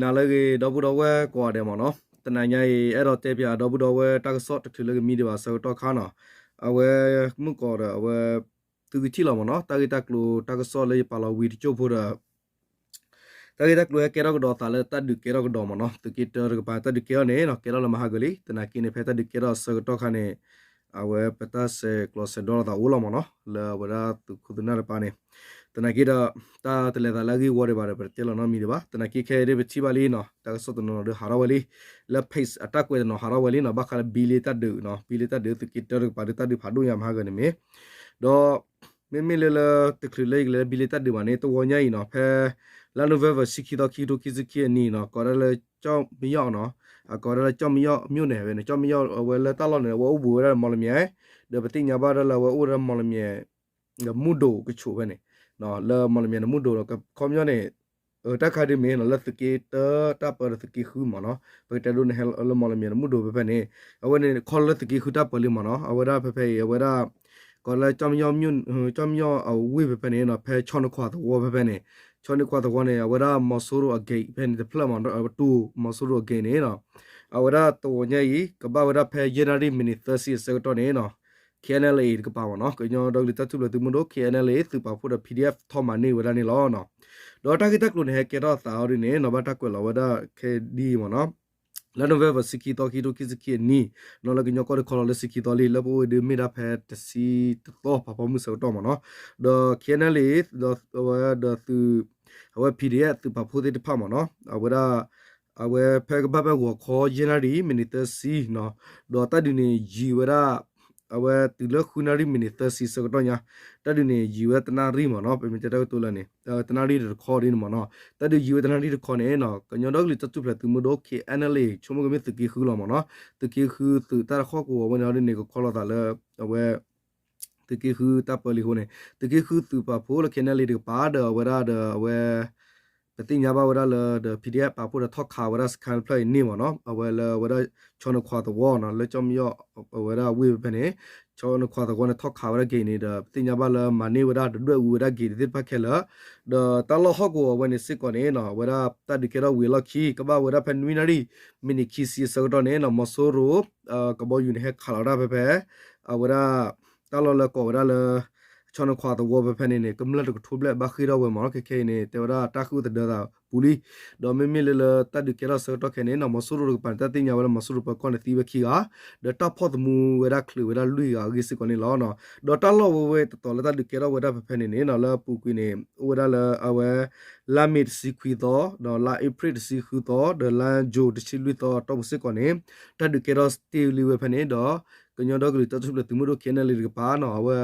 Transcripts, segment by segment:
နၤလၢအဂ့ၤ ဒီပုၢ်ဒီဝဲၢ်ကိးဂၤဒဲးမ့ၢ်နီၤ, တနၤညါအံၤ အဲၣ်ဒိးတဲပၠးဒီပုၢ်ဒီဝဲၢ်တၢ်ကစီၣ်တချုးလၢကမံဒံးဘၣ်အဆၢကတီၢ်ခါနီၤ, အဝဲမုၢ်ကီးဒီးအဝဲ သုကထံၣ်လီၤမ့ၢ်နီၤ, တၢ်ဂ့ၢ်တၢ်ကျိၤတၢ်ကစီၣ်လၢယပာ်လီၤဝံၤတစိၢ်ဖိဒီး တၢ်ဂ့ၢ်တၢ်ကျိၤဟဲကဲထီၣ်ကဒီးသးလၢတၢ်ဒုးကဲထီၣ်ကဒီးမ့ၢ်နီၤ, သုးက့တၢတကပၤ တၢ်ဒုးကဲထီၣ်န့ၣ်နီၤ ကဲထီၣ်လၢမဟါကၢၤလံ, သနာ်က့န့ၣ် ဖဲတၢ်ဒုးကဲထီၣ်အဆၢကတီၢ်ခါန့ၣ် အဝဲပတၢ်ဆဲးကျိးဆဲးဒီလိာ်သးအိၣ်လီၤမ့ၢ်နီၤ, လၢအဝဲဒၣ်သုးခိၣ်သုးနၢ်တကပၤန့ၣ်, သနာ်က့ဒီး တၢ်တလဲၤသးလၢအဂ့ၢ်ဝီဒံးဘၣ်ဒီး ပတတဲလီၤနီတမံၤဒံးဘၣ်, သနာ်က့ခဲအံၤဒ်ပထံၣ်ဘၣ်လံနီၤ, တၢ်ကစီၣ်တနီၤနီၤဒီးဟးထီၣ်ဝဲလံ, လၢ page အတၢ်ကွဲးတနီၤဟးထီၣ်ဝဲလံနီၤ, ဘၣ်ဃးလၢဘံလ့တၢ်ဒုးနီၤ, ဘံလ့တၢ်ဒုး သုးက့တၢတကပၤဒီးတၢ်ဒုးဖးဒိၣ်ညါမဟါကၢၤန့ၣ်မ့ၢ်, ဒီး မ့မ့ၢ်လၢလၢတချုးလၢယကလဲၤလၢဘံလ့တၢ်ဒုးဘၣ်န့ၣ် တဝီညါအံၤနီၤ, ဖဲလါ November ဆံခံသီ ခံကထိခံဆံခံအနံၤနီၤ, ကိးဒၣ်လၢ ကၠီၣ်မံယီၣ်နီၤ, အကိးဒၣ်လၢကၠီၣ်မံယီၣ် မြို့နယ် ဝဲန့ၣ်, ကၠီၣ်မံယီၣ်အဝဲလၢတၢ်လီၢ်န့ၣ် အဝဲအိၣ်ဘူးဝဲဒၣ်လၢမီၣ်လမၠဲၣ်, ဒီးပသ့ၣ်ညါဘၣ်ဒၣ်လၢအဝဲအိၣ်ဝဲဒၣ်မီၣ်လမၠဲၣ် ဒီးမုၢ်ဒိၣ်ကဆိးဖဲန့ၣ်, လၢမီၣ်လမၠဲၣ်ဒီးမုၢ်ဒိၣ်ဒီး ခီပညီန့ၣ် တၢ်ခါဒ်မ့ၢ်နီၤ လၢသုးက့တၢတၢ်ပၢဒီးသုးက့ဃုမ့ၢ်နီၤ, ပကတဲဒိးန့ၣ်ဟဲလၢမီၣ်လမၠဲၣ်ဒီးမုၢ်ဒိၣ်ဖဲဖဲန့ၣ်, အဝဲန့ၣ်ခီလၢသုးက့ဃုတၢ်ပၢလံမ့ၢ်နီၤ, အဝဲဒၣ်ဖဲဖဲအံၤ အဝဲဒၣ် ကိးလၢ ကၠီၣ်မံယီၣ် ကၠီၣ်မံယီၣ်အဝ့ၢ်ဖဲဖဲန့ၣ်နီၤ, ဖဲဆီနခွါသဝီဖဲဖဲန့ၣ်, ဆီနခွါသဝီန့ၣ် အဝဲဒၣ်မီၤစိရိၤအ gate ဖဲန့ၣ်တဖျၢၣ်မ့ၢ်နီၤ, အဝဲတူၢ်မီၤစိရိၤအ gate န့ၣ်နီၤ, အဝဲဒၣ်တဝီညါအံၤ ကဘၣ်ဝဲဒၣ်ဖဲယဲၢ်နၣ်ရံၣ်မံးနံးသၢဆံအဆၢကတီၢ်န့ၣ်နီၤ, K N L A တကပၤမ့ၢ်နီၤ, ကညီဒီကလုာ်တၢ်ထူၣ်ဖျဲးသုးမုၢ်ဒိၣ် K N L A သုးပာ်ဖှိၣ်ဒီး P D F ထီၣ်မၤန့ၢ်ဝဲဒၣ်န့ၣ်လီၤနီၤ, ဒီးတၢ်ဂ့ၢ်တၢ်ကျိၤန့ၣ်ဟဲကဲထီၣ်အသးအီၤဒ်န့ၣ်နီၤ, ဘၣ်တၢ်ကွဲးလီၤဝဲဒၣ်ခဲဒ်အံၤမ့ၢ်နီၤ, လါ November ဆံခံသီ ခံကထိခံဆံခံအနံၤနီၤ, လၢကညီကီၢ်တခီလီၤလၢဆံခံသီလံ, လၢပအိၣ်ဝဲဒၣ်မ့ၢ်ဒၣ်ဖဲတဆံတသီ ဖးဖီမုၢ်ဆၢကတီၢ်မ့ၢ်နီၤ, ဒီး K N L A ဒီးအဝဲဒီးသုး အဝဲ P D F သုးပာ်ဖှိၣ်သ့ၣ်တဖၣ်မ့ၢ်နီၤ, အဝဲဒၣ် အဝဲဖဲကဘၣ်ဖဲဂီၤခီယဲၢ်နၣ်ရံၣ်မံးနံးသၢဆံနီၤ, ဒီးတၢ်ဒုးန့ၣ်ယံာ်ဝဲဒၣ် အဝဲတုၤလၢဃုနၣ်ရံၣ်မံးနံးသၢဆံဆၢကတီၢ်ညါ, တၢ်ဒုးန့ၣ်ယံာ်ဝဲတနၣ်ရံၣ်မ့ၢ်နီၤ, ပမ့ၢ်တဲတၢ်ကတိၤလၢန့ၣ် တနၣ်ရံၣ်တခီဒ်န့ၣ်မ့ၢ်နီၤ, တၢ်ဒုးယံာ်ဝဲတနၣ်ရံၣ်တခီန့ၣ်နီၤ, ကညီဒီကလုာ်တၢ်ထူၣ်ဖျဲးသုးမုၢ်ဒိၣ် K N L A ဆိကမိၣ်ကမ့ၢ်သုးက့ဃုလီၤမ့ၢ်နီၤ, သုးက့ဃုသုးတၢ်တခီကဝီၤဝဲန့ၣ်အီၤဒ်န့ၣ် ကခီလိာ်သးလၢ အဝဲ သုးက့ဃုတၢ်ပၢလံအဃိန့ၣ်, သုးက့ဃုသုးပာ်ဖှိၣ်လၢ K N L A တကပၤဒီးအဝဲဒၣ်ဒီးအဝဲ ပသ့ၣ်ညါဘၣ်ဝဲဒၣ်လၢဒီး P D F ပာ်ဖှိၣ်ဒီးထီၣ်ခးဝဲဒၣ်စခါတဖျၢၣ်အံၤန့ၣ်မ့ၢ်နီၤ, အဝဲလၢအဝဲဒၣ် ဆီနခွါသဝီနီၤ, လၢကၠီၣ်မံယီၣ် အဝဲဒၣ်ဝ့ၢ်ဖဲဖဲန့ၣ်, ဆီနခွါသဝီန့ၣ်ထီၣ်ခးဝဲဒၣ် gate န့ၣ်ဒီး ပသ့ၣ်ညါဘၣ်လၢမၤန့ၢ်ဝဲဒၣ်ဒီးဒွဲၣ်အူဝဲဒၣ် gate သ့ၣ်တဖၣ်ခဲလၢာ်, ဒီးတၢ်လီၢ်ဟီၣ်ကဝီၤဝဲန့ၣ်စ့ၢ်ကီးန့ၣ်နီၤ, အဝဲဒၣ်တၢ်ဒုးကဲထီၣ်ဝံၤအလီၢ်ခံ ကဘၣ်ဝဲဒၣ်ဖဲနွံနၣ်ရံၣ် မံးနံးခံဆံအဆၢကတီၢ်န့ၣ်နီၤ, မီၤစိရိၤ ကဘီယူၤန့ၣ် ဟဲခးလီၤဝဲဒၣ်ဖဲဖဲ အဝဲဒၣ် တၢ်လီၢ်လၢကိးဝဲဒၣ်လၢ ဆီနခွါသဝီဖဲဖဲန့ၣ်န့ၣ် ကမျၢၢ်တကထိဘျဲၣ်ဘၣ်ဃ့ၢ်ထီၣ်ဝဲမ့ၢ်နီၤ, ခဲခဲအံၤန့ၣ် တဲဝဲဒၣ်တၢ်ဃုသဒၢသးပူၤလံ, ဒီးမ့မ့ၢ်လၢလၢတၢ်ဒုးကဲထီၣ်ဆၢကတီၢ်ခဲန့ၣ်နီၤ, မီၤစိရိၤတကပၤန့ၣ် တၢ်သ့ၣ်ညါဝဲလၢမီၤစိရိၤပၢၤကီၢ်န့ၣ်သံဝဲခံဂၤ, ဒီးတၢ်ဖီၣ်သမူဝဲဒၣ်ချုးဝဲဒၣ်လွံၢ်ဂၤအဂ့ၢ်စ့ၢ်ကီးန့ၣ်လီၤ. ဒီးတၢ်လီၢ်ဝဲဝဲတတီၤလၢတၢ်ဒုးကဲထီၣ်ဝဲဒၣ်ဖဲဖဲန့ၣ်န့ၣ်နီၤ, လၢအပူၤကွံာ်န့ၣ် အိၣ်ဝဲဒၣ်လၢအဝဲ လါမ့ၤတဆံခွံသီ ဒီးလါအ့ဖြ့ၣ်တဆံဃုသီ ဒီးလါယူၤတဆံလွံၢ်သီအတီၢ်ပူၤစ့ၢ်ကီးန့ၣ် တၢ်ဒုးကဲထီၣ်စ့ၢ်ကီးလံဝဲဖဲန့ၣ်ဒီး ကညီဒီကလုာ်တၢ်ထူၣ်ဖျဲးသုးမုၢ်ဒိၣ် K N L A တကပၤနီၤ, အဝဲ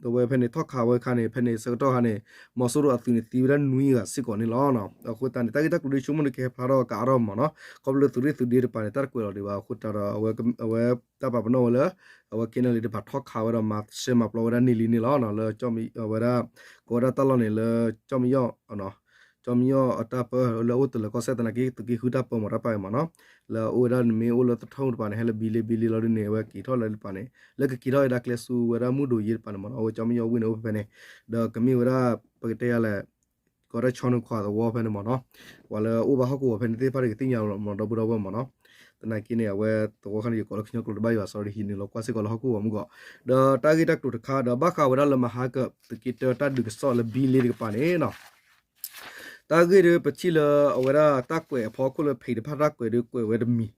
အဝဲဖဲန့ၣ် ထီၣ်ခးဝဲအခါန့ၣ် ဖဲန့ၣ်ဆၢကတီၢ်ခါန့ၣ် မီၤစိရိၤအသုးန့ၣ်သံဝဲဒၣ်နွံဂၤစ့ၢ်ကီးန့ၣ်လီၤ. အဃိသတးန့ၣ် တၢ်ဂ့ၢ်တၢ်ကျိၤဒ်ဆိကမိၣ်န့ၣ် ကဟဲဖျါထီၣ်ကအါထီၣ်မ့ၢ်နီၤ, ခီဖျိသုးရ့ၣ်သုးဒ့တကပၤန့ၣ် တၢ်တကွဲးလီၤဒံးဘၣ်အဃိသတးဒီး အဝဲ တၢ်ပာ်ပနီၣ်ဝဲလၢ အဝဲ K N L A တဖၣ်ထီၣ်ခးဝဲဒီးမၤစဲမၤပျီဝဲဒၣ်န့ၢ်လံန့ၣ်လီၤ. လၢ အဝဲဒၣ် ကိးဝဲဒၣ်တၢ်လီၢ်န့ၣ်လၢ ကၠီၣ်မံယီၣ် ကၠီၣ်မံယီၣ်အတၢ်ပၢလၢအိၣ်တလၢၤကီၢ်စဲၣ်သနာ်က့ သုးက့ဃုတၢ်ပၢမ့ၢ်တၢ်ပၢအံၤမ့ၢ်နီၤ, လၢအအိၣ်ဝဲဒၣ်မ့ၢ်အိၣ်လၢသထူၣ်တပၤန့ၣ် ဟဲလၢဘံလ့ဘံလ့လီၤဒ်န့ၣ် အဝဲက့ၤထီၣ်လၢတပၤန့ၣ် လၢကက့ၤထီၣ်ဝဲဒၣ်ကျဲဆူဝဲဒၣ်မုၢ်ဒိၣ်ယ့တပၤန့ၣ်မ့ၢ်နီၤ, အဝဲကၠီၣ်မံယီၣ်ဝ့ၢ်န့ၣ်အိၣ်ဖဲဖဲန့ၣ်, ဒီးကမ့ၢ်ဝဲဒၣ် ပကတဲယၤလဲၣ် ကိးဒၣ်ဆီနခွါသဝီဖဲန့ၣ်မ့ၢ်နီၤ, ပှၤလၢအအိၣ်ဘၣ်ဟီၣ်ကဝီၤဖဲန့ၣ်သ့ၣ်တဖၣ်ဒီးကသ့ၣ်ညါလီၤမ့ၢ်နီၤ ဒီပုၢ်ဒီဝဲၢ်မ့ၢ်နီၤ, သနာ်က့န့ၣ် အဝဲသဝီခါန့ၣ် ယကိးလၢကညီကျိာ်တဘၣ်ယွၤ sorry ဟံးန့ၢ်လီၤကွၢ်စ့ၢ်ကီးလၢဟီၣ်ကဝီၤမုၢ်ကီး, ဒီးတၢ်ဂ့ၢ်တၢ်ကျိၤတခါ ဒီးဘၣ်ဃးဝဲဒၣ်လၢမဟါကၢၤ သုးက့တၢတၢ်ဒုးကစီၣ်လၢဘံလ့တကပၤန့ၣ်နီၤ တၢ်ဂ့ၢ်ဒီးပထံၣ်လၢအဝဲဒၣ်တၢ်ကွဲးအဖီခိၣ်လၢဖံးတဖၣ်တၢ်ကွဲးဒီးကွဲးဝဲတမံၤ,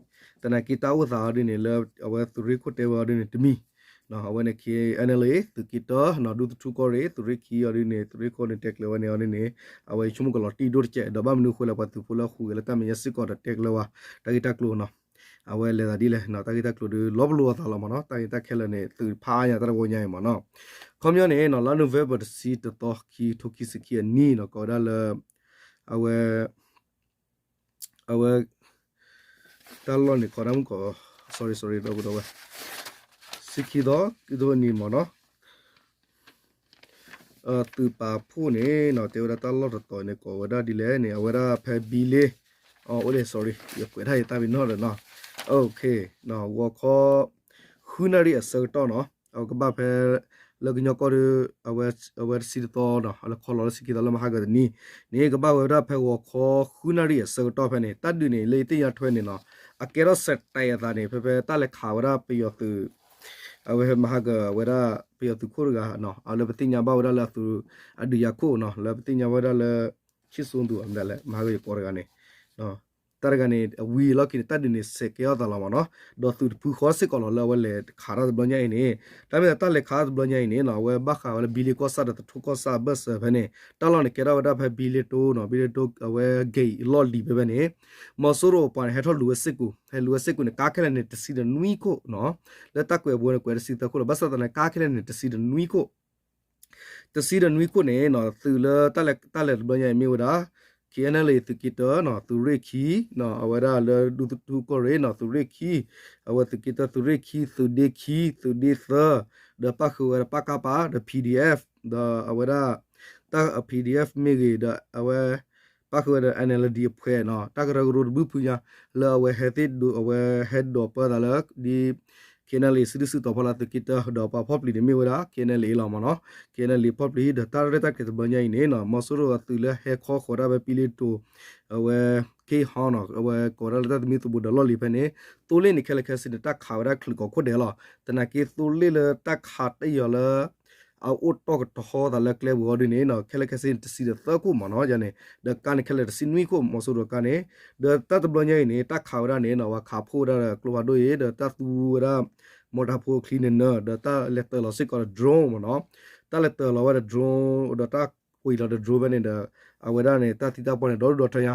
သနာ်က့တၢ်အိၣ်သးအီၤဒ်န့ၣ်လၢ အဝဲသုးရ့ၣ်ခိၣ်တဲဝဲအီၤဒ်န့ၣ်တမံၤ, အဝဲန့ၣ် K N L A သုးက့တၢ ဒူသထူကီၢ်ရ့ၣ် သုးရ့ၣ်ခံအီၤဒ်န့ၣ် သုးရ့ၣ်ခိၣ်န့ၣ်တဲကျၢၤဝဲန့ၣ်အီၤဒ်န့ၣ်, အဝဲဆိကမိၣ်ကလီၤတံၢ်ဒိၣ်တကဲး ဒီးဘၣ်မနုၤအဃိလဲၣ် ပှၤသုးဖိလၢဟူးဂဲၤလၢတၢ်မဲာ်ညါစ့ၢ်ကီးဒီးတဲကျၢၤဝဲ တၢ်ဂ့ၢ်တၢ်ကျိၤနီၤ အဝဲလဲၤသးဒ်လဲၣ်နီၤ တၢ်ဂ့ၢ်တၢ်ကျိၤဒီးလီၤပလိာ်အသးလီၤမ့ၢ်နီၤ, တၢ်ဂ့ၢ်တၢ်ခဲလၢာ်န့ၣ် သုးဖးအါညါတၢ်တဝီညါအံၤမ့ၢ်နီၤ, ခီပညီန့ၣ်နီၤ လါ November တဆံတသီ ခံထိခံဆံခံအနံၣ်နီၤ ကိးဝဲဒၣ်လၢ အဝဲ အဝဲ တၢ်လီၢ်န့ၣ် ကိးဒၣ်မုၢ်ကီး sorry sorry ဒီပုၢ်ဒီဝဲၢ် ဆံခံသီ ခံထိအနံၣ်မ့ၢ်နီၤ သုးပာ်ဖှိၣ်န့ၣ်နီၤ တဲဝဲဒၣ်တၢ်လီၢ်တတီၤန့ၣ် ကိးဝဲဒၣ်ဒ်လဲၣ်န့ၣ် အဝဲဒၣ်ဖဲဘံလ့ အိၣ်လၢ sorry ယကွဲးတၢ်ယတၢ်မံနီၤဒီးနီၤ ဂီၤခီ ဃုနၣ်ရံၣ်အဆၢကတီၢ်နီၤ အဝဲကဘၣ်ဖဲ လၢကညီကီၢ်ဒီး အဝဲတဆံတသီနီၤ လၢခီလီၤလၢဆံခံသီလၢမဟါကတနံၤန့ၣ် ကဘၣ်ဝဲဒၣ်ဖဲဂီၤခီဃုနၣ်ရံၣ်အဆၢကတီၢ်ဖဲန့ၣ် တၢ်ဒုးန့ၣ် လၢယသ့ၣ်ညါထွဲန့ၣ်နီၤ အကဲထီၣ်စဲးတဲာ်အသးန့ၣ် ဖဲဖဲတၢ်လဲၤခးဝဲဒၣ်ပယီၤသုး အဝဲမဟါကဝဲဒၣ်ပယီၤသုးခိၣ်တဂၤနီၤ အလၢပသ့ၣ်ညါဘၣ်ဝဲဒၣ်လၢအသုးအဒုးယၤခိၣ်နီၤ လၢပသ့ၣ်ညါဝဲဒၣ်လၢ ဆံၣ်စိသူ မဟါကယကိးတဂၤန့ၣ် တၢ်တဂၤန့ၣ် အဝံၤအလီၢ်ခံန့ၣ် တၢ်ဒုးန့ၣ်စဲးကဲထီၣ်သးလီၤမ့ၢ်နီၤ ဒီးသုးတဖုဃီစ့ၢ်ကီးလီၤ လၢအဝဲလဲၤခးတၢ်တဘျီညါအံၤန့ၣ် တၢ်မ့ၢ်သးတၢ်လဲၤခးတဘျီညါအံၤန့ၣ်နီၤ အဝဲဘၣ်ဃးဝဲလၢဘံလ့ကီၢ်ဆၣ်ဒီးသထူကီၢ်ဆၣ်အဘၢၣ်စၢၤဖဲန့ၣ် တၢ်လီၢ်န့ၣ်ကဲထီၣ်ဝဲဒၣ်ဖဲဘံလ့တိနီၤ ဘံလ့တိ အဝဲဂ့ၤအလီၢ်လံၤဖဲဖဲန့ၣ် မီၤစိရိၤအပှၤန့ၣ် ဟဲထီၣ်လူၤဝဲစ့ၢ်ကီး ဟဲလူၤဝဲစ့ၢ်ကီးန့ၣ် ကါခဲလၢာ်န့ၣ် တဆံဒီးနွံခိၣ်နီၤ လၢတၢ်ကွဲးအပူၤန့ၣ် ကွဲးတဆံသၢခိၣ်လီၤ ဘၣ်ဆၣ်သနာ်က့ ကါခဲလၢာ်န့ၣ် တဆံဒီးနွံခိၣ် တဆံဒီးနွံခိၣ်န့ၣ်နီၤ သုးလၢတၢ်လဲၤ တၢ်လဲၤတဘျီညါအံၤမ့ၢ်ဝဲဒၣ် KNLA သုးက့တၢနီၤ သုးရ့ၣ်ခံနီၤ အဝဲဒၣ်လၢဒူသထူကီၢ်ရ့ၣ်နီၤ သုးရ့ၣ်ခံ အဝဲသုးက့တၢ သုးရ့ၣ်ခံ သုးဒ့ခံ သုးဒ့သၢ ဒီးပၣ်ဃုာ်ဝဲဒီး ပကဖ ဒီး PDF ဒီးအဝဲဒၣ် တၢ် PDF မ့ၢ်ဂ့ၤ ဒီးအဝဲ ပၣ်ဃုာ်ဝဲဒီး NLD အဖှဲးနီၤ တၢ်ကရၢကရိတဘုဖုညါ လၢအဝဲဟဲသ့ၣ်ဒိး အဝဲဟဲဒိးပၢသးလၢ ဒ် KNLA စုဒုၣ်စုတီၤဖီလာ်သုးက့တၢ ဒီးပှၤဖီၣ်ပျံၤန့ၣ်မ့ၢ်ဝဲဒၣ် KNLA လီၤမ့ၢ်နီၤ KNLA ဖီၣ်ပျံၤ ဒီးတၢ်ရဲၣ်တၢ်ကျဲၤတဘျီညါအံၤန့ၣ်နီၤ မီၤစိရိၤအသုးလၢဟဲခီဃီၤဒၣ်ဖဲဘံလ့တိ အဝဲ က့ဟီနီၤ အဝဲကိးဒၣ်လၢတၢ်သမံသမိးဒီးလီၢ်လံၤဖဲန့ၣ် သိလ့ၣ်န့ၣ်ခဲလၢာ်ခဲဆ့န့ၣ် တၢ်ခးဝဲဒၣ်ချုးကိးခိၣ်ဒဲးလီၤ သနာ်က့သိလ့ၣ်လၢတၢ်ခးတ့ၢ်ယီၤလၢ အအိၣ်တီၢ်ကထီသးလၢကျဲပူၤအီၤဒ်န့ၣ်နီၤ ခဲလၢာ်ခဲဆ့န့ၣ် တဆံဒီးသၢခိၣ်မ့ၢ်နီၤ ယန့ၣ် ဒီးကါန့ၣ်ခဲလၢာ်တဆံနွံခိၣ် မီၤစိရိၤကါန့ၣ် ဒီးတၢ်တဘျီညါအံၤန့ၣ် တၢ်ခးဝဲဒၣ်န့ၣ်နီၤ ပှၤခးဖှိၣ်ဝဲဒၣ်ဒီးကျိဖးဒိၣ်အံၤ ဒီးတၢ်သူဝဲဒၣ် မီတၢ်ဖိအချံနၢၤနၢၤ ဒီးတၢ်လဲၤတၢၤလီၤစ့ၢ်ကီးဒီး drone မ့ၢ်နီၤ တၢ်လဲၤတၢၤလီၤဝဲဒီး drone ဒီးတၢ်ကွံာ်လီၤဒီး drone ဖဲန့ၣ်ဒီး အဝဲဒၣ်န့ၣ် တၢ်သံတၢ်ပှၢ်န့ၣ် ဒီဒူၣ်ဒီထၢညါ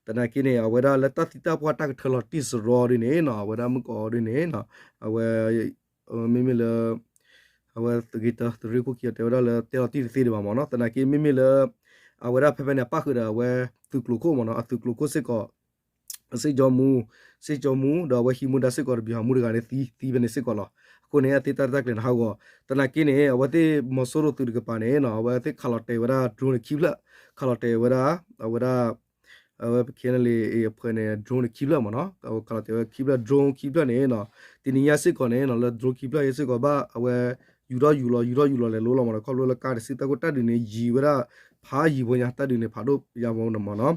သနာ်က့န့ၣ် အဝဲဒၣ်လၢတၢ်သံတၢ်ပှၢ်တၢ်ကထၢလီၤတံၢ်စရီဒ်န့ၣ်နီၤ အဝဲဒၣ်မုၢ်ကီးဒ်န့ၣ်နီၤ အဝဲ မ့မ့ၢ်လၢ အဝဲသုးက့တၢ သုးရ့ၣ်ခိၣ်ခံဂၤတဲဝဲဒၣ်လၢတဲလီၤတံၢ်တသ့ဒံးဘၣ်မ့ၢ်နီၤ သနာ်က့မ့မ့ၢ်လၢ အဝဲဒၣ်ဖဲဖဲန့ၣ် အပၣ်ဃုာ်ဒီးအဝဲသုးကျိၤခိၣ်မ့ၢ်နီၤ အသုးကျိၤခိၣ်စ့ၢ်ကီး စ့ၣ်ကၠီမူ စ့ၣ်ကၠီမူ ဒီးအဝဲဟံးမူဒါစ့ၢ်ကီးဒီး ဗျူဟာမှူး တဂၤန့ၣ်သံ သံဖဲန့ၣ်စ့ၢ်ကီးလီၤ. အဃိန့ၣ် အသ့ၣ်တၢ်ရဲၣ်တၢ်ကျဲၤန့ၣ်ဟးဂီၤ သနာ်က့န့ၣ် အဝဲသ့ၣ်မီၤစိရိၤသုးတကပၤန့ၣ်နီၤ အဝဲသ့ၣ်ခးလီၤတဲာ်ဝဲဒၣ် drone န့ၣ်ခံဖျၢၣ် ခးလီၤတဲာ်ဝဲဒၣ် အဝဲဒၣ် အဝဲ KNLA အံၤအဖှဲးန့ၣ် drone န့ၣ်ခံဖျၢၣ်မ့ၢ်နီၤ အဝဲခးလီၤတဲာ်ဝဲခံဖျၢၣ် drone ခံဖျၢၣ်န့ၣ်နီၤ တနံၤညါစ့ၢ်ကီးန့ၣ်နီၤ လၢ drone ခံဖျၢၣ်အံၤစ့ၢ်ကီးဘၣ် အဝဲ ယူၤထီၣ်ယူၤလီၤ ယူၤထီၣ်ယူၤလီၤလဲၤလိလီၤမ့ၢ်နီၤ ခီဖျိလၢကါတဆံသၢခိၣ်တၢ်ဒုးန့ၣ် ယံၤဝဲဒၣ် ဖးယံၤဖိညါ တၢ်ဒုးန့ၣ် ဖးဒိၣ်ယါဖိန့ၣ်မ့ၢ်နီၤ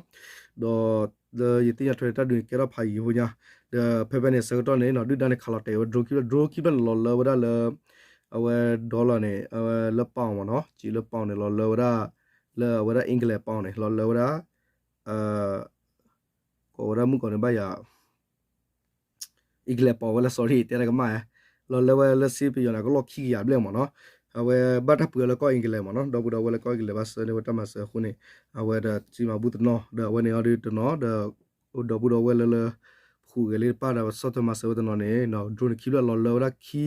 ဒီး လၢယသ့ၣ်ညါထွဲန့ၣ် တၢ်ဒုးန့ၣ်ကဲထီၣ်ဖးယံၤဖိညါ ဒီးဖဲဖဲန့ၣ်ဆၢကတီၢ်န့ၣ်နီၤ ဒုၣ်ဒါန့ၣ်ခးလီၤတဲာ်ဝဲ drone ခံဖျၢၣ် drone ခံဖျၢၣ်န့ၣ်လီၤလၢဝဲဒၣ်လၢ အဝဲ dollar န့ၣ် အဝဲလၢ pound မ့ၢ်နီၤ စံးလၢ pound န့ၣ် လီၤလၢဝဲဒၣ် လၢအဝဲဒၣ် England pound န့ၣ် လီၤလၢဝဲဒၣ် ကိးဝဲဒၣ်မုၣ်ကီးန့ၣ်ဘၣ်ယၤ England pound ဝဲလၢ sorry တဲတၢ်ကမၣ် လီၤလၢဝဲလၢစ့ပယီၤန့ၣ် အကလီၢ်ခံကယၤဘျဲၣ်မ့ၢ်နီၤ အဝဲဘၣ်တၢ်ပှ့ၤအီၤလၢကီၢ် England မ့ၢ်နီၤ ဒီပုၢ်ဒီဝဲၢ်လၢကီၢ် England ဘၣ်ဆှၢန့ၢ်ဝဲတၢ်မၤစၢၤအဃိန့ၣ် အဝဲဒီးစံမၤဘူၣ်တနီၤ ဒီးအဝဲန့ၣ်အီၤဒုးတနီၤ ဒီး ဒီပုၢ်ဒီဝဲၢ်လၢလၢ ဃုာ်ဂဲၤလၢတပၣ်ဒီး ဆီၣ်ထွဲမၤစၢၤဝဲတနီၤန့ၣ် drone န့ၣ်ခံဖျၢၣ်လီၤလၢဝဲဒၣ်ခံ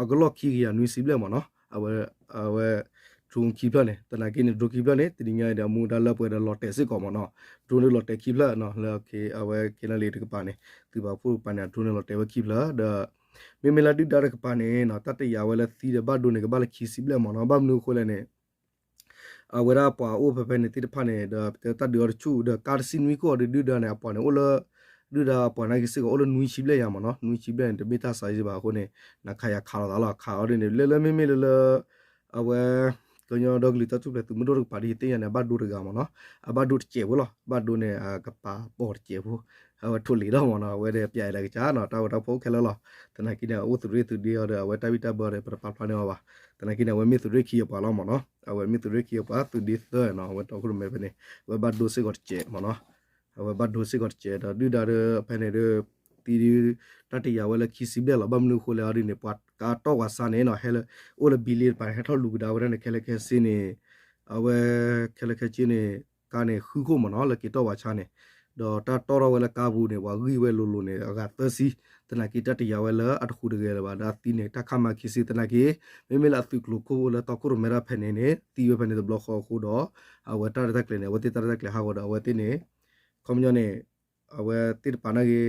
အကလီၢ်ခံကယၤနွံဆံဘျဲၣ်မ့ၢ်နီၤ အဝဲ အဝဲ drone ခံဖျၢၣ်န့ၣ် သနာ်က့န့ၣ် drone ခံဖျၢၣ်န့ၣ် တနံၤညါအံၤဒီးအမူဒါလၢပှဲၤဒီးလီၤတဲာ်စ့ၢ်ကီးမ့ၢ်နီၤ drone ဒုးလီၤတဲာ်ခံဖျၢၣ်နီၤ လၢ အဝဲ KNLA တကပၤန့ၣ် သုးပာ်ဖှိၣ်တကပၤန့ၣ် အ drone န့ၣ်လီၤတဲာ်ဝဲခံဖျၢၣ်ဒီး မ့မ့ၢ်လၢဒုၣ်ဒါတကပၤန့ၣ်နီၤ တၢ်တယာ်ဝဲလၢသံဒီးဘၣ်ဒိန့ၣ် ကဘၣ်လၢခံဆံဘျဲၣ်မ့ၢ်နီၤ ဘၣ်မနုၤအဃိလဲၣ်န့ၣ် အဝဲဒၣ်ပှၤအိၣ်ဖဲဖဲန့ၣ်သ့ၣ်တဖၣ်န့ၣ် ဒီးတၢ်ဒုးအီၤတဆူၣ် ဒီးကါတဆံနွံခိၣ်အီၤဒုး ဒုၣ်ဒါန့ၣ် အပှၤန့ၣ်အိၣ်လၢ ဒုၣ်ဒါအပှၤနာ်က့စ့ၢ်ကီးအိၣ်လၢနွံဆံဘျဲၣ်ယါမ့ၢ်နီၤ နွံဆံဘျဲၣ်န့ၣ် တမ့ၢ်တၢ်ဆါယံၤဘၣ်အဃိန့ၣ် နခးယၤခးလီၤသးလီၤ ခးအီၤဒ်န့ၣ် လၢလၢမ့မ့ၢ်လၢလၢ အဝဲ ကညီဒီကလုာ်တၢ်ထူၣ်ဖျဲးသုးမုၢ်ဒိၣ်တကပၤဒ်ယသ့ၣ်ညါန့ၣ် အဘၣ်ဒိတဂၤမ့ၢ်နီၤ အဘၣ်ဒိတစဲးဖိလီၤ အဘၣ်ဒိန့ၣ် အကပၤပိာ်တစဲးဖိ အဝဲထိၣ်လံၤဒီးမ့ၢ်နီၤ အဝဲဒီးပျဲးအံၤလၢကစၢ်နီၤ တၢ်ဝဲတၢ်ဖိခဲလၢာ်လီၤ သနာ်က့န့ၣ် အအိၣ်သုးရ့ၣ်သုးဒ့အီၤဒီး အဝဲတၢ်ဘံၣ်တၢ်ဘၢဒီး ပတပာ်ဖျါန့ၢ်အီၤဘၣ် သနာ်က့န့ၣ် အဝဲမ့ၢ်သုးရ့ၣ်ခံအပှၤလီၤမ့ၢ်နီၤ အဝဲမ့ၢ်သုးရ့ၣ်ခံအပှၤ သုးဒ့သၢနီၤ အဝဲတီခိၣ်ရိၣ်မဲဖဲန့ၣ် အဝဲဘၣ်ဒိစ့ၢ်ကီးတစဲးမ့ၢ်နီၤ အဝဲဘၣ်ဒိစ့ၢ်ကီးတစဲးဒီး ဒုၣ်ဒါဒီးဖဲန့ၣ်ဒီး သံဒုး တၢ်တယာ်ဝဲလၢခံဆံဘျဲၣ်လီၤ ဘၣ်မနုၤအဃိလဲၣ်အီၤဒ်န့ၣ် ပှၤကါတီၢ်ပှၤဆါန့ၣ်နီၤ ဟဲလၢ အိၣ်လၢဘံလ့တပၤန့ၣ် ဟဲထီၣ်လူၤကဒါဝဲဒၣ်န့ၣ် ခဲလၢာ်ခဲဆ့န့ၣ် အဝဲ ခဲလၢာ်ခဲဆ့န့ၣ် ကါန့ၣ်ဃုခိၣ်မ့ၢ်နီၤ လၢက့ၤတီၢ်ပှၤဆါန့ၣ် ဒီးတၢ်တီၢ်ထီၣ်ဝဲလၢကါပူၤန့ၣ် ပှၤဂံၢ်ဝဲလိၤလိၤန့ၣ် အဂၤသၢဆံ သနာ်က့တၢ်တယာ်ဝဲလၢအတဃူးတဂဲၤလၢၤဘၣ် ဒီးအသံန့ၣ် တၢ်ခါမၤခံဆံ သနာ်က့ မ့မ့ၢ်လၢအသုးကျိၤခိၣ်လၢတီခိၣ်ရိၣ်မဲဒၣ်ဖဲန့ၣ်န့ၣ် သံဝဲဖဲန့ၣ်တဘျီဃီအဃိဒီး အဝဲတၢ်ရဲၣ်တၢ်ကျဲၤန့ၣ် အဝဲသ့ၣ်တၢ်ရဲၣ်တၢ်ကျဲၤဟးဂီၤဒီး အဝဲသ့ၣ်န့ၣ် ခီပညီန့ၣ် အဝဲသ့ၣ်တပၤနာ်က့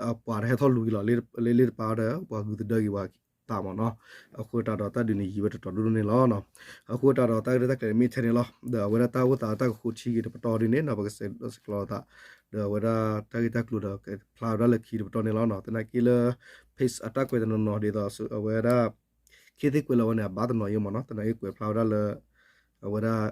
အပှၤတဟဲထီၣ်လူၤက့ၤလီၤ လၢလ့တပၤဒီး ပှၤဂုၤသဒၢက့ၤပှၤတၢ်မ့ၢ်နီၤ. အဃိသတးဒီးတၢ်ဒုးန့ၣ်ယံၤဝဲတတီၤဒိၣ်ဒိၣ်န့ၣ်လီၤ. အဃိသတးဒီးတၢ်ရဲၣ်တၢ်ကျဲၤန့ၣ်မ့ၢ်ထဲန့ၣ်လီၤ. ဒီးအဝဲဒၣ်တၢ်အိၣ်သးတၢ်ကဃိထံက့ၤတပတီၢ်ဒ်န့ၣ်နီၤ ပကဆဲးကျိးသး ဒီးအဝဲဒၣ်တၢ်ဂ့ၢ်တၢ်ကျိၤဒီးဖျါဝဲဒၣ်လၢခံတပတီၢ်န့ၣ်လီၤ. သနာ်က့လၢ page အတၢ်ကွဲးတနီၤနီၤဒ်သိးအဝဲဒၣ် က ခ့သ့ၣ်ကွဲးလီၤဝဲန့ၣ် အဘၣ်တနီၤယိမ့ၢ်နီၤ, သနာ်က့ကွဲးဖျါဝဲဒၣ်လၢ အဝဲဒၣ်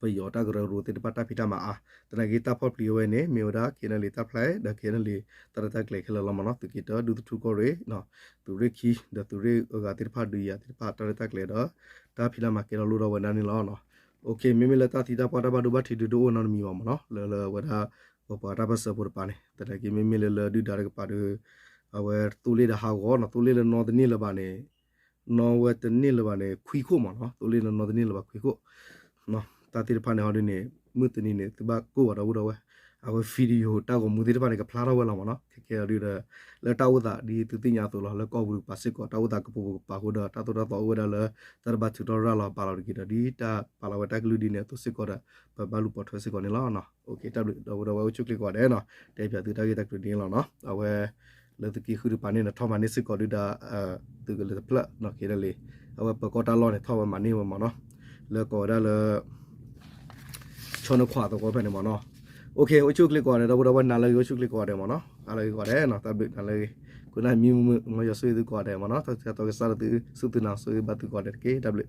ပယီၤတၢ်ကရၢကရိသ့ၣ်တဖၣ်တၢ်ဖံးတၢ်မၤအါ, သနာ်က့တၢ်ဖီၣ်ပျံၤဝဲန့ၣ် မ့ၢ်ဝဲဒၣ် KNLA တၢ်ဖျါ ဒီး KNLA တၢ်ရဲၣ်တၢ်ကျဲၤခဲလၢာ်လီၤမ့ၢ်နီၤ, သုးက့တၢ ဒူသထူကီၢ်ရ့ၣ် သုးရ့ၣ်ခံ ဒီးသုးရ့ၣ်အဂၤသ့ၣ်တဖၣ်ဒုးယၤသ့ၣ်တဖၣ်တၢ်ရဲၣ်တၢ်ကျဲၤဒီး တၢ်ဖံးတၢ်မၤကဲထီၣ်လိၣ်ထီၣ်ဝဲဒၣ်န့ၣ်လီၤ. မ့မ့ၢ်လၢတၢ်သံတၢ်ပှၢ်တၢ်ဘၣ်ဒိဘၣ်ထံးဒုးတအိၣ်နီတမံၤဘၣ်မ့ၢ်နီၤ, လၢလၢအဝဲဒၣ် ပပှၤတၢ်ပၢၢ်ဆၢဖိတပၤန့ၣ်, သနာ်က့မ့မ့ၢ်လၢလၢဒုၣ်ဒါတကပၤဒီး အဝဲသိလ့ၣ်ဒီးဟးဂီၤနီၤ, သိလ့ၣ်လၢနီတန့ၢ်လၢၤဘၣ်န့ၣ် နီဝဲတန့ၢ်လၢၤဘၣ်န့ၣ် ခွံခိၣ်မ့ၢ်နီၤ, သိလ့ၣ်လၢနီတန့ၢ်လၢၤဘၣ်ခွံခိၣ် တၢ်သ့ၣ်တဖၣ်န့ၣ်ဟီဒ်န့ၣ် မုၢ်တနံၤန့ၣ် သုဘၣ်ကိၢ်ဂီၤဒီပုၢ်ဒီဝဲၢ်, အဝဲ video တၢ်ဂီၤမူသ့ၣ်တဖၣ်န့ၣ် ကဖျါထီၣ်ဝဲလီၤမ့ၢ်နီၤ, ခဲကဲအီၤဒုဒီး လၢတၢ်အိၣ်သးဒ်သုသ့ၣ်ညါအသိးလီၤ, လၢကီၢ်ပူၤတကပၤစ့ၢ်ကီး တၢ်အိၣ်သးကပိာ်ကပၤအဃိဒီး တၢ်သိၣ်တၢ်သီအိၣ်ဝဲဒၣ်လၢ တၢ်တဘၣ်ထုးထီၣ်ရၤလီၤဘၣ်လီၤတက့ၢ်ဒီး ဒ်တၢ်ပာ်လီၤဝဲတၢ်ကလုၢ်ဒ်န့ၣ် အသိးစ့ၢ်ကီးဒီး ပဘၣ်လူၤပိာ်ထွဲစ့ၢ်ကီးန့ၣ်လီၤ. တၢ်ဘျုးဒီပုၢ်ဒီဝဲၢ်အိၣ်ဆူၣ်ချ့ကိးဂၤဒဲးနီၤ, တဲပၠးသုတၢ်ဂ့ၢ်တၢ်ကျိၤဒ်န့ၣ်လီၤနီၤ, အဝဲ လၢသုးက့ဃုတကပၤန့ၣ် နထီၣ်မၤန့ၢ်စ့ၢ်ကီးဒုဒီး သုးကလၢၤတဖျၢၣ်နီၤ က့ဒ်လဲၣ်, အဝဲပၢၤကီၢ်တၢ်လီၢ်န့ၣ် ထီၣ်ဝဲမၤန့ၢ်ဝဲမ့ၢ်နီၤ, လၢကိးဝဲဒၣ်လၢ ဆီနခွးသဝီဖဲန့ၣ်မ့ၢ်နီၤ, အိၣ်ဆူၣ်ချ့ကိးဂၤဒဲး ဒီပုၢ်ဒီဝဲၢ်နၤလၢအဂ့ၤ အိၣ်ဆူၣ်ချ့ကိးဂၤဒဲးမ့ၢ်နီၤ, အါလၢအဂ့ၤကိးဂၤဒဲးနီၤ, တၢ်ဘျုးနၤလၢအဂ့ၤ, ခိၣ်နၢ်မံမုာ် မ်ယွၤဆိၣ်ဂ့ၤသုကိးဂၤဒဲးမ့ၢ်နီၤ, တၢ်ဆၢကတီၢ်ကစၢ်လၢသုစူၢ်သုနာ် ဆိၣ်ဂ့ၤဘၣ်သုကိးဂၤဒဲးတက့ၢ်, တၢ်ဘျုး